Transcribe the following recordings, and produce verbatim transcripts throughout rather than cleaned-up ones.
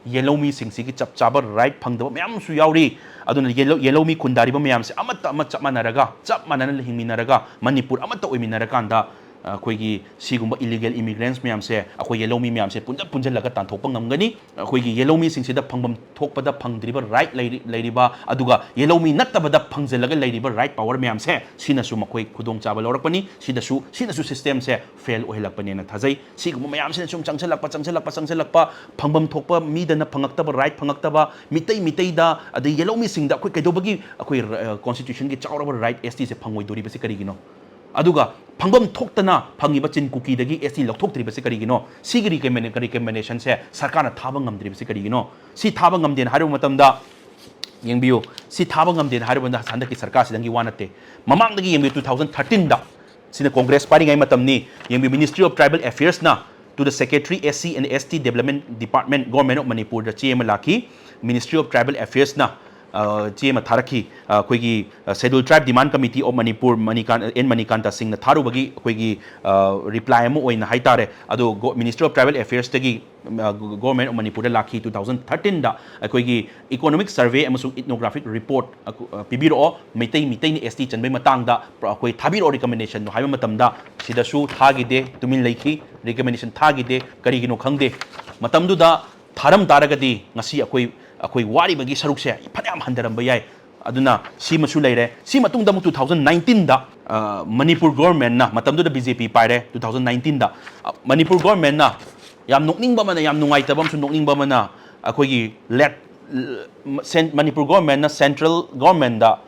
ꯌꯦꯜꯍꯧꯃꯤꯁꯤꯡꯁꯤꯒꯤ ꯆꯞ ꯆꯥꯕ ꯔꯥꯏꯠ ꯐꯪꯗꯕ ꯃꯌꯥꯝ ꯑꯃꯁꯨ ꯌꯥꯎꯔꯤ꯫ ꯑꯗꯨꯅ ꯌꯦꯜꯍꯧ ꯌꯦꯜꯍꯧꯃꯤ ꯈꯨꯟꯗꯥꯔꯤꯕ ꯃꯌꯥꯝꯁꯦ ꯑꯃꯠꯇ ꯑꯃ ꯆꯞ ꯃꯥꯟꯅꯔꯒ, ꯆꯞ ꯃꯥꯟꯅꯅ ꯍꯤꯡꯃꯤꯟꯅꯔꯒ, ꯃꯅꯤꯄꯨꯔ ꯑꯃꯠꯇ ꯑꯣꯏꯃꯤꯟꯅꯔꯀꯥꯟꯗ, ꯑꯩꯈꯣꯏꯒꯤ ꯁꯤꯒꯨꯝꯕ ꯏꯂꯤꯒꯦꯜ ꯏꯃꯤꯒ꯭ꯔꯦꯟꯁ ꯃꯌꯥꯝꯁꯦ, ꯑꯩꯈꯣꯏ ꯌꯦꯜꯍꯧꯃꯤ ꯃꯌꯥꯝꯁꯦ ꯄꯨꯟꯖꯟ ꯄꯨꯟꯖꯜꯂꯒ ꯇꯥꯟꯊꯣꯛꯄ ꯉꯝꯒꯅꯤ꯫ ꯑꯩꯈꯣꯏꯒꯤ ꯌꯦꯜꯍꯧꯃꯤꯁꯤꯡꯁꯤꯗ ꯐꯪꯐꯝ ꯊꯣꯛꯄꯗ ꯐꯪꯗ꯭ꯔꯤꯕ ꯔꯥꯏꯠ ꯂꯩꯔꯤ ꯂꯩꯔꯤꯕ, ꯑꯗꯨꯒ ꯌꯦꯜꯍꯧꯃꯤ ꯅꯠꯇꯕꯗ ꯐꯪꯖꯜꯂꯒ ꯂꯩꯔꯤꯕ ꯔꯥꯏꯠ ꯄꯥꯋꯔ ꯃꯌꯥꯝꯁꯦ, ꯁꯤꯅꯁꯨ ꯃꯈꯣꯏ ꯈꯨꯗꯣꯡꯆꯥꯕ ꯂꯧꯔꯛꯄꯅꯤ꯫ ꯁꯤꯗꯁꯨ ꯁꯤꯅꯁꯨ ꯁꯤꯁꯇꯦꯝꯁꯦ ꯐꯦꯜ ꯑꯣꯏꯍꯜꯂꯛꯄꯅꯦꯅ ꯊꯥꯖꯩ꯫ ꯁꯤꯒꯨꯝꯕ ꯃꯌꯥꯝꯁꯤꯅ ꯁꯨꯝ ꯆꯪꯁꯤꯜꯂꯛꯄ, ꯆꯪꯁꯤꯜꯂꯛꯄ, ꯆꯪꯁꯤꯜꯂꯛꯄ, ꯐꯪꯐꯝ ꯊꯣꯛꯄ ꯃꯤꯗꯅ ꯐꯪꯉꯛꯇꯕ ꯔꯥꯏꯠ ꯐꯪꯉꯛꯇꯕ, ꯃꯤꯇꯩ ꯃꯤꯇꯩꯗ, ꯑꯗꯩ ꯌꯦꯜꯍꯧꯃꯤꯁꯤꯡꯗ ꯑꯩꯈꯣꯏ ꯀꯩꯗꯧꯕꯒꯤ ꯑꯩꯈꯣꯏ, ꯑ, ꯀꯣꯟꯁꯇꯤꯇ꯭ꯌꯨꯁꯟꯒꯤ ꯆꯥꯎꯔꯕ ꯔꯥꯏꯠ ꯑꯦꯁ ꯇꯤꯁꯦ ꯐꯪꯉꯣꯏꯗꯣꯔꯤꯕꯁꯤ ꯀꯔꯤꯒꯤꯅꯣ? ꯑꯗꯨꯒ ꯐꯪꯐꯝ ꯊꯣꯛꯇꯅ ꯐꯪꯉꯤꯕ ꯆꯤꯟ ꯀꯨꯀꯤꯗꯒꯤ ꯑꯦꯁ ꯇꯤ ꯂꯧꯊꯣꯛꯇ꯭ꯔꯤꯕꯁꯤ ꯀꯔꯤꯒꯤꯅꯣ? ꯁꯤꯒꯤ ꯔꯤꯀꯃꯦꯟ-, ꯔꯤꯀꯃꯦꯟꯗꯦꯁꯟꯁꯦ ꯁꯔꯀꯥꯔꯅ ꯊꯥꯕ ꯉꯝꯗ꯭ꯔꯤꯕꯁꯤ ꯀꯔꯤꯒꯤꯅꯣ? ꯁꯤ ꯊꯥꯕ ꯉꯝꯗꯦꯅ ꯍꯥꯏꯔꯨꯕ ꯃꯇꯝꯗ, ꯌꯦꯡꯕꯤꯌꯨ, ꯁꯤ ꯊꯥꯕ ꯉꯝꯗꯦꯅ ꯍꯥꯏꯔꯨꯕ ꯃꯇꯝꯗ ꯍꯟꯗꯛꯀꯤ ꯁꯔꯀꯥꯔꯁꯤꯗꯪꯒꯤ ꯋꯥ ꯅꯠꯇꯦ꯫ ꯃꯃꯥꯡꯗꯒꯤ ꯌꯦꯡꯕꯤꯌꯨ, ꯇꯨ ꯊꯥꯎꯖꯟ ꯊꯥꯔꯇꯤꯟꯗ, ꯁꯤꯅ ꯀꯣꯡꯒ꯭ꯔꯦꯁ ꯄꯥꯏꯔꯤꯉꯩ ꯃꯇꯝꯅꯤ꯫ ꯌꯦꯡꯕꯤꯌꯨ, Ministry of Tribal Affairsꯅ to the Secretary, S C and S T Development Department, Government of Manipurꯗ ꯆꯦ ꯑꯃ ꯂꯥꯛꯈꯤ꯫ Ministry of Tribal Affairsꯅ, ꯑ, ꯆꯦ ꯑꯃ ꯊꯥꯔꯛꯈꯤ꯫ ꯑ, ꯑꯩꯈꯣꯏꯒꯤ, ꯑ, Scheduled Tribe Demand Committee of Manipur, ꯃꯅꯤꯀꯥꯟ-, ꯑꯦꯟ ꯃꯅꯤꯀꯥꯟꯇ ꯁꯤꯡꯅ ꯊꯥꯔꯨꯕꯒꯤ ꯑꯩꯈꯣꯏꯒꯤ, ꯑ, ꯔꯤꯄ꯭ꯂꯥꯏ ꯑꯃ ꯑꯣꯏꯅ ꯍꯥꯏꯇꯥꯔꯦ꯫ ꯑꯗꯣ ꯒꯣ-, Ministry of Tribal Affairsꯇꯒꯤ, ꯑ, ꯒꯣ-, Government of Manipurꯗ ꯂꯥꯛꯈꯤ, ꯇꯨ ꯊꯥꯎꯖꯟ ꯊꯥꯔꯇꯤꯟꯗ ꯑꯩꯈꯣꯏꯒꯤ Economic Survey ꯑꯃꯁꯨꯡ Ethnographic Report, ꯑ, ꯄꯤꯕꯤꯔꯛꯑꯣ, ꯃꯩꯇꯩ, ꯃꯤꯇꯩꯅ ꯑꯦꯁ ꯇꯤ ꯆꯟꯕꯒꯤ ꯃꯇꯥꯡꯗ ꯄ꯭ꯔ-, ꯑꯩꯈꯣꯏ ꯊꯥꯕꯤꯔꯛꯑꯣ recommendationꯗꯣ ꯍꯥꯏꯕ ꯃꯇꯝꯗ, ꯁꯤꯗꯁꯨ ꯊꯥꯈꯤꯗꯦ, ꯇꯨꯃꯤꯟ ꯂꯩꯈꯤ, recommendation ꯊꯥꯈꯤꯗꯦ꯫ ꯀꯔꯤꯒꯤꯅꯣ ꯈꯪꯗꯦ꯫ ꯃꯇꯝꯗꯨꯗ ꯊꯥꯔꯝ ꯇꯥꯔꯒꯗꯤ ꯉꯁꯤ ꯑꯩꯈꯣꯏ, ꯑꯩꯈꯣꯏ ꯋꯥꯔꯤꯕꯒꯤ ꯁꯔꯨꯛꯁꯦ ꯐꯅꯌꯥꯝ ꯍꯟꯊꯔꯝꯕ ꯌꯥꯏ꯫ ꯑꯗꯨꯅ ꯁꯤꯃꯁꯨ ꯂꯩꯔꯦ꯫ ꯁꯤ ꯃꯇꯨꯡꯗ ꯑꯃꯨꯛ ꯇꯨ ꯊꯥꯎꯖꯟ ꯅꯥꯏꯟꯇꯤꯟꯗ, ꯑ, ꯃꯅꯤꯄꯨꯔ ꯒꯣꯔꯃꯦꯟꯅ, ꯃꯇꯝꯗꯨꯗ ꯕꯤ ꯖꯦ ꯄꯤ ꯄꯥꯏꯔꯦ, ꯇꯨ ꯊꯥꯎꯖꯟ ꯅꯥꯏꯟꯇꯤꯟꯗ, ꯑ, ꯃꯅꯤꯄꯨꯔ ꯒꯣꯔꯃꯦꯟꯅ, ꯌꯥꯝ ꯅꯣꯛꯅꯤꯡꯕ ꯑꯃꯅ, ꯌꯥꯝ ꯅꯨꯡꯉꯥꯏꯇꯕ ꯑꯃꯁꯨ ꯅꯣꯛꯅꯤꯡꯕ ꯑꯃꯅ, ꯑꯩꯈꯣꯏꯒꯤ ꯂꯦꯠ-, ꯁꯦꯟ-, ꯃꯅꯤꯄꯨꯔ ꯒꯣꯔꯃꯦꯟꯅ ꯁꯦꯟꯇ꯭ꯔꯦꯜ ꯒꯣꯔꯃꯦꯟꯗ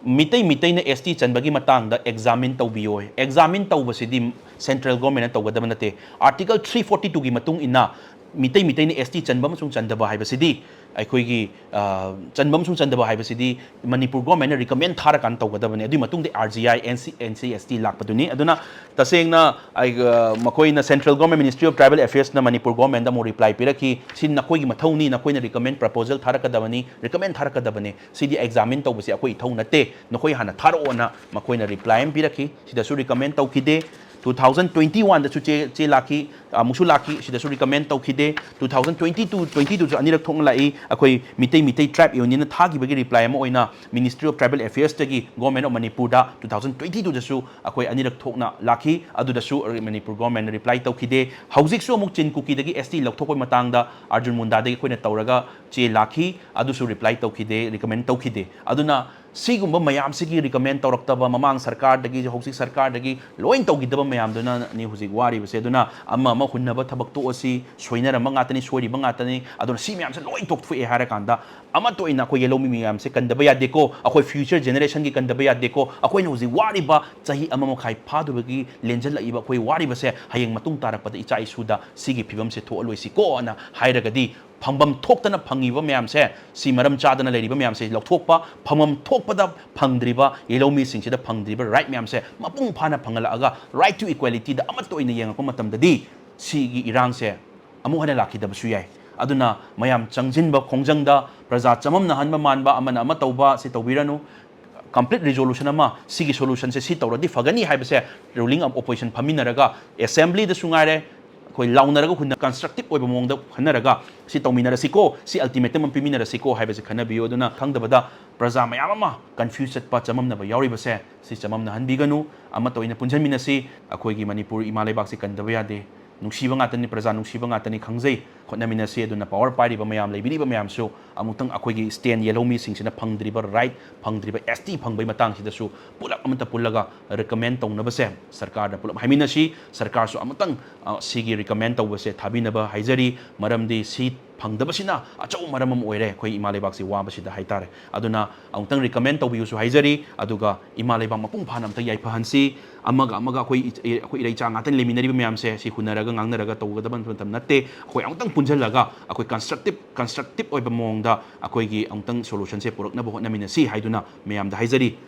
ꯃꯤꯇꯩ, ꯃꯤꯇꯩꯅ ꯑꯦꯁ ꯇꯤ ꯆꯟꯕꯒꯤ ꯃꯇꯥꯡꯗ ꯑꯦꯛꯖꯥꯃꯤꯟ ꯇꯧꯕꯤꯌꯣ꯫ ꯑꯦꯛꯖꯥꯃꯤꯟ ꯇꯧꯕꯁꯤꯗꯤ ꯁꯦꯟꯇ꯭ꯔꯦꯜ ꯒꯣꯔꯃꯦꯟꯅ ꯇꯧꯒꯗꯕ ꯅꯠꯇꯦ꯫ Article three forty twoꯒꯤ ꯃꯇꯨꯡ ꯏꯟꯅ ꯃꯤꯇꯩ, ꯃꯤꯇꯩꯅ ꯑꯦꯁ ꯇꯤ ꯆꯟꯕ ꯑꯃꯁꯨꯡ ꯆꯟꯗꯕ ꯍꯥꯏꯕꯁꯤꯗꯤ ꯑꯩꯈꯣꯏꯒꯤ, ꯑ, ꯆꯟꯕ ꯑꯃꯁꯨꯡ ꯆꯟꯗꯕ ꯍꯥꯏꯕꯁꯤꯗꯤ ꯃꯅꯤꯄꯨꯔ ꯒꯣꯔꯃꯦꯟꯅ ꯔꯤꯀꯃꯦꯟ ꯊꯥꯔꯀꯥꯟꯗ ꯇꯧꯒꯗꯕꯅꯤ꯫ ꯑꯗꯨꯒꯤ ꯃꯇꯨꯡꯗ R G I, N C, N C S T ꯂꯥꯛꯄꯗꯨꯅꯤ꯫ ꯑꯗꯨꯅ ꯇꯁꯦꯡꯅ ꯑꯩ, ꯑ, ꯃꯈꯣꯏꯅ Central Government Ministry of Tribal Affairsꯅ Manipur ꯒꯣꯔꯃꯦꯟꯗ ꯑꯃꯨꯛ ꯔꯤꯄ꯭ꯂꯥꯏ ꯄꯤꯔꯛꯈꯤ, "ꯁꯤ ꯅꯈꯣꯏꯒꯤ ꯃꯊꯧꯅꯤ, ꯅꯈꯣꯏꯅ ꯔꯤꯀꯃꯦꯟ ꯄ꯭ꯔꯄꯣꯖꯦꯜ ꯊꯥꯔꯛꯀꯗꯕꯅꯤ, ꯔꯤꯀꯃꯦꯟ ꯊꯥꯔꯛꯀꯗꯕꯅꯤ꯫ ꯁꯤꯗꯤ ꯑꯦꯛꯖꯥꯃꯤꯟ ꯇꯧꯕꯁꯤ ꯑꯩꯈꯣꯏ ꯏꯊꯧ ꯅꯠꯇꯦ, ꯅꯈꯣꯏ ꯍꯥꯟꯅ ꯊꯥꯔꯛꯑꯣꯅ" ꯃꯈꯣꯏꯅ ꯔꯤꯄ꯭ꯂꯥꯏ ꯑꯃ ꯄꯤꯔꯛꯈꯤ꯫ ꯁꯤꯗꯁꯨ ꯔꯤꯀꯃꯦꯟ ꯇꯧꯈꯤꯗꯦ꯫ ꯇꯨ ꯊꯥꯎꯖꯟ ꯇ꯭ꯋꯦꯟꯇꯤ ꯋꯥꯟꯗꯁꯨ ꯆꯦ ꯆꯦ ꯂꯥꯛꯈꯤ, ꯑꯃꯨꯛꯁꯨ ꯂꯥꯛꯈꯤ, ꯁꯤꯗꯁꯨ ꯔꯤꯀꯃꯦꯟ ꯇꯧꯈꯤꯗꯦ꯫ Two thousand twenty two twenty ꯇꯨꯁꯨ ꯑꯅꯤꯔꯛ ꯊꯣꯛꯅ ꯂꯥꯛꯏ꯫ ꯑꯩꯈꯣꯏ ꯃꯤꯇꯩ ꯃꯤꯇꯩ ꯇ꯭ꯔꯥꯏꯕ ꯌꯨꯅꯤꯌꯟꯅ ꯊꯥꯈꯤꯕꯒꯤ ꯔꯤꯄ꯭ꯂꯥꯏ ꯑꯃ ꯑꯣꯏꯅ ꯃꯤꯅꯤꯁꯇ꯭ꯔꯤ ꯑꯣꯐ ꯇ꯭ꯔꯥꯏꯕꯦꯜ ꯑꯦꯐꯤꯌꯔꯁꯇꯒꯤ ꯒꯣꯔꯃꯦꯟ ꯑꯣꯐ ꯃꯅꯤꯄꯨꯔꯗ ꯇꯨ ꯊꯥꯎꯖꯟ ꯇ꯭ꯋꯦꯟꯇꯤ ꯇꯨꯗꯁꯨ ꯑꯩꯈꯣꯏ ꯑꯅꯤꯔꯛ ꯊꯣꯛꯅ ꯂꯥꯛꯈꯤ꯫ ꯑꯗꯨꯗꯁꯨ ꯃꯅꯤꯄꯨꯔ ꯒꯣꯔꯃꯦꯟꯅ ꯔꯤꯄ꯭ꯂꯥꯏ ꯇꯧꯈꯤꯗꯦ꯫ ꯍꯧꯖꯤꯛꯁꯨ ꯑꯃꯨꯛ ꯆꯤꯟ ꯀꯨꯀꯤꯗꯒꯤ ꯑꯦꯁ ꯇꯤ ꯂꯧꯊꯣꯛꯄꯒꯤ ꯃꯇꯥꯡꯗ ꯑꯥꯔꯖꯨꯟ ꯃꯨꯟꯗꯥꯗꯒꯤ ꯑꯩꯈꯣꯏꯅ ꯇꯧꯔꯒ ꯆꯦ ꯂꯥꯛꯈꯤ, ꯑꯗꯨꯁꯨ ꯔꯤꯄ꯭ꯂꯥꯏ ꯇꯧꯈꯤꯗꯦ, ꯔꯤꯀꯃꯦꯟ ꯇꯧꯈꯤꯗꯦ꯫ ꯑꯗꯨꯅ ꯁꯤꯒꯨꯝꯕ ꯃꯌꯥꯝꯁꯤꯒꯤ ꯔꯤꯀꯃꯦꯟ ꯇꯧꯔꯛꯇꯕ, ꯃꯃꯥꯡ ꯁꯔꯀꯥꯔꯗꯒꯤ ꯍꯧꯖꯤꯛ ꯁꯔꯀꯥꯔꯗꯒꯤ ꯂꯣꯏ ꯇꯧꯈꯤꯗꯕ ꯃꯌꯥꯝꯗꯨꯅꯅꯤ ꯍꯧꯖꯤꯛ ꯋꯥꯔꯤꯕꯁꯦ꯫ ꯑꯗꯨꯅ ꯑꯃ ꯑꯃ ꯍꯨꯟꯅꯕ ꯊꯕꯛ ꯇꯣꯛꯑꯁꯤ, ꯁꯣꯏꯅꯔꯝꯕ ꯉꯥꯛꯇꯅꯤ, ꯁꯣꯏꯔꯤꯕ ꯉꯥꯛꯇꯅꯤ꯫ ꯑꯗꯨꯅ ꯁꯤ ꯃꯌꯥꯝꯁꯦ ꯂꯣꯏ ꯇꯣꯛꯊꯣꯛꯑꯦ ꯍꯥꯏꯔꯀꯥꯟꯗ ꯑꯃꯠꯇ ꯑꯣꯏꯅ ꯑꯩꯈꯣꯏ ꯌꯦꯜꯍꯧꯃꯤ ꯃꯌꯥꯝꯁꯦ ꯀꯟꯗꯕ ꯌꯥꯗꯦꯀꯣ, ꯑꯩꯈꯣꯏ ꯐ꯭ꯌꯨꯆꯔ ꯖꯦꯅꯦꯔꯦꯁꯟꯒꯤ ꯀꯟꯗꯕ ꯌꯥꯗꯦꯀꯣ꯫ ꯑꯩꯈꯣꯏꯅ ꯍꯧꯖꯤꯛ ꯋꯥꯔꯤꯕ ꯆꯍꯤ ꯑꯃ ꯃꯈꯥꯏ ꯐꯥꯗꯕꯒꯤ ꯂꯦꯟꯖꯜꯂꯛꯏꯕ ꯑꯩꯈꯣꯏ ꯋꯥꯔꯤꯕꯁꯦ ꯍꯌꯦꯡ ꯃꯇꯨꯡ ꯇꯥꯔꯛꯄꯗ ꯏꯆꯥ ꯏꯁꯨꯗ ꯁꯤꯒꯤ ꯐꯤꯕꯝꯁꯦ ꯊꯣꯛꯍꯜꯂꯣꯏꯁꯤꯀꯣꯅ ꯍꯥꯏꯔꯒꯗꯤ, ꯐꯪꯐꯝ ꯊꯣꯛꯇꯅ ꯐꯪꯉꯤꯕ ꯃꯌꯥꯝꯁꯦ, ꯁꯤ ꯃꯔꯝ ꯆꯥꯗꯅ ꯂꯩꯔꯤꯕ ꯃꯌꯥꯝꯁꯦ ꯂꯧꯊꯣꯛꯄ, ꯐꯪꯐꯝ ꯊꯣꯛꯄꯗ ꯐꯪꯗ꯭ꯔꯤꯕ ꯌꯦꯜꯍꯧꯃꯤꯁꯤꯡꯁꯤꯗ ꯐꯪꯗ꯭ꯔꯤꯕ ꯔꯥꯏꯠ ꯃꯌꯥꯝꯁꯦ ꯃꯄꯨꯡ ꯐꯥꯅ ꯐꯪꯍꯜꯂꯛꯑꯒ, ꯔꯥꯏꯠ ꯇꯨ ꯏꯀ꯭ꯋꯦꯂꯤꯇꯤꯗ ꯑꯃꯠꯇ ꯑꯣꯏꯅ ꯌꯦꯡꯉꯛꯄ ꯃꯇꯝꯗꯗꯤ ꯁꯤꯒꯤ ꯏꯔꯥꯡꯁꯦ ꯑꯃꯨꯛ ꯍꯟꯅ ꯂꯥꯛꯈꯤꯗꯕꯁꯨ ꯌꯥꯏ꯫ ꯑꯗꯨꯅ ꯃꯌꯥꯝ ꯆꯪꯁꯤꯟꯕ ꯈꯣꯡꯖꯪꯗ ꯄ꯭ꯔꯖꯥ ꯆꯃꯝꯅꯍꯟꯕ ꯃꯥꯟꯕ, ꯑꯃꯅ ꯑꯃ ꯇꯧꯕ, ꯁꯤ ꯇꯧꯕꯤꯔꯅꯨ꯫ ꯀꯝꯄ꯭ꯂꯤꯠ ꯔꯤꯖꯣꯂꯨꯁꯟ ꯑꯃ, ꯁꯤꯒꯤ ꯁꯣꯂꯨꯁꯟꯁꯦ ꯁꯤ ꯇꯧꯔꯗꯤ ꯐꯒꯅꯤ ꯍꯥꯏꯕꯁꯦ ꯔꯨꯂꯤꯡ ꯑꯣꯄꯣꯖꯤꯁꯟ ꯐꯝꯃꯤꯟꯅꯔꯒ, ꯑꯦꯁꯦꯝꯕ꯭ꯂꯤꯗꯁꯨ ꯉꯥꯏꯔꯦ, ꯑꯩꯈꯣꯏ ꯂꯥꯎꯅꯔꯒ ꯍꯨꯟꯅ ꯀꯟꯁꯇ꯭ꯔꯛꯇꯤꯞ ꯑꯣꯏꯕ ꯃꯑꯣꯡꯗ ꯈꯟꯅꯔꯒ ꯁꯤ ꯇꯧꯃꯤꯟꯅꯔꯁꯤꯀꯣ, ꯁꯤ ꯑꯜꯇꯤꯃꯦꯇꯝ ꯑꯃ ꯄꯤꯃꯤꯟꯅꯔꯁꯤꯀꯣ ꯍꯥꯏꯕꯁꯦ ꯈꯟꯅꯕꯤꯌꯨ꯫ ꯑꯗꯨꯅ ꯈꯪꯗꯕꯗ ꯄ꯭ꯔꯖꯥ ꯃꯌꯥꯝ ꯑꯃ ꯀꯟꯐ꯭ꯌꯨꯁ ꯆꯠꯄ, ꯆꯃꯝꯅꯕ ꯌꯥꯎꯔꯤꯕꯁꯦ ꯁꯤ ꯆꯃꯝꯅꯍꯟꯕꯤꯒꯅꯨ꯫ ꯑꯃꯠꯇ ꯑꯣꯏꯅ ꯄꯨꯟꯁꯤꯟꯃꯤꯟꯅꯁꯤ꯫ ꯑꯩꯈꯣꯏꯒꯤ ꯃꯅꯤꯄꯨꯔ ꯏꯃꯥ ꯂꯩꯕꯥꯛꯁꯤ ꯀꯟꯗꯕ ꯌꯥꯗꯦ꯫ ꯅꯨꯡꯁꯤꯕ ꯉꯥꯛꯇꯅꯤ, ꯄ꯭ꯔꯖꯥ ꯅꯨꯡꯁꯤꯕ ꯉꯥꯛꯇꯅꯤ, ꯈꯪꯖꯩ꯫ ꯍꯣꯠꯅꯃꯤꯟꯅꯁꯤ꯫ ꯑꯗꯨꯅ ꯄꯋꯥꯔ ꯄꯥꯏꯔꯤꯕ ꯃꯌꯥꯝ, ꯂꯩꯕꯤꯔꯤꯕ ꯃꯌꯥꯝꯁꯨ ꯑꯃꯨꯛꯇꯪ ꯑꯩꯈꯣꯏꯒꯤ ꯁ꯭ꯇꯦꯟ ꯌꯦꯜꯍꯧꯃꯤꯁꯤꯡꯁꯤꯅ ꯐꯪꯗ꯭ꯔꯤꯕ ꯔꯥꯏꯠ, ꯐꯪꯗ꯭ꯔꯤꯕ ꯑꯦꯁ ꯇꯤ ꯐꯪꯕꯒꯤ ꯃꯇꯥꯡꯁꯤꯗꯁꯨ ꯄꯨꯂꯞ ꯑꯃꯠꯇ ꯄꯨꯜꯂꯒ ꯔꯤꯀꯃꯦꯟ ꯇꯧꯅꯕꯁꯦ ꯁꯔꯀꯥꯔꯗ ꯄꯨꯂꯞ ꯍꯥꯏꯃꯤꯟꯅꯁꯤ꯫ ꯁꯔꯀꯥꯔꯁꯨ ꯑꯃꯨꯛꯇꯪ, ꯑ, ꯁꯤꯒꯤ ꯔꯤꯀꯃꯦꯟ ꯇꯧꯕꯁꯦ ꯊꯥꯕꯤꯅꯕ ꯍꯥꯏꯖꯔꯤ꯫ ꯃꯔꯝꯗꯤ ꯁꯤ ꯐꯪꯗꯕꯁꯤꯅ ꯑꯆꯧꯕ ꯃꯔꯝ ꯑꯃ ꯑꯣꯏꯔꯦ ꯑꯩꯈꯣꯏ ꯏꯃꯥ ꯂꯩꯕꯥꯛꯁꯤ ꯋꯥꯕꯁꯤꯗ ꯍꯥꯏꯇꯥꯔꯦ꯫ ꯑꯗꯨꯅ ꯑꯃꯨꯛꯇꯪ ꯔꯤꯀꯃꯦꯟ ꯇꯧꯕꯤꯌꯨꯁꯨ ꯍꯥꯏꯖꯔꯤ꯫ ꯑꯗꯨꯒ ꯏꯃꯥ ꯂꯩꯕꯥꯛ ꯃꯄꯨꯡ ꯐꯥꯅ ꯑꯝꯇ ꯌꯥꯏꯐꯍꯟꯁꯤ꯫ ꯑꯃꯒ ꯑꯃꯒ ꯑꯩꯈꯣꯏ ꯏꯆ-, ꯑꯩꯈꯣꯏ ꯏꯔꯩꯆꯥ ꯉꯥꯛꯇꯅꯤ ꯂꯩꯃꯤꯟꯅꯔꯤꯕ ꯃꯌꯥꯝꯁꯦ꯫ ꯁꯤ ꯍꯨꯟꯅꯔꯒ ꯉꯥꯡꯅꯔꯒ ꯇꯧꯒꯗꯕ ꯃꯇꯝ ꯅꯠꯇꯦ꯫ ꯑꯩꯈꯣꯏ ꯑꯃꯨꯛꯇꯪ ꯄꯨꯟꯁꯤꯜꯂꯒ ꯑꯩꯈꯣꯏ ꯀꯟꯁꯇ꯭ꯔꯛꯇꯤꯞ, ꯀꯟꯁꯇ꯭ꯔꯛꯇꯤꯞ ꯑꯣꯏꯕ ꯃꯑꯣꯡꯗ ꯑꯩꯈꯣꯏꯒꯤ ꯑꯃꯨꯛꯇꯪ ꯁꯣꯂꯨꯁꯟꯁꯦ ꯄꯨꯔꯛꯅꯕ ꯍꯣꯠꯅꯃꯤꯟꯅꯁꯤ ꯍꯥꯏꯗꯨꯅ ꯃꯌꯥꯝꯗ ꯍꯥꯏꯖꯔꯤ꯫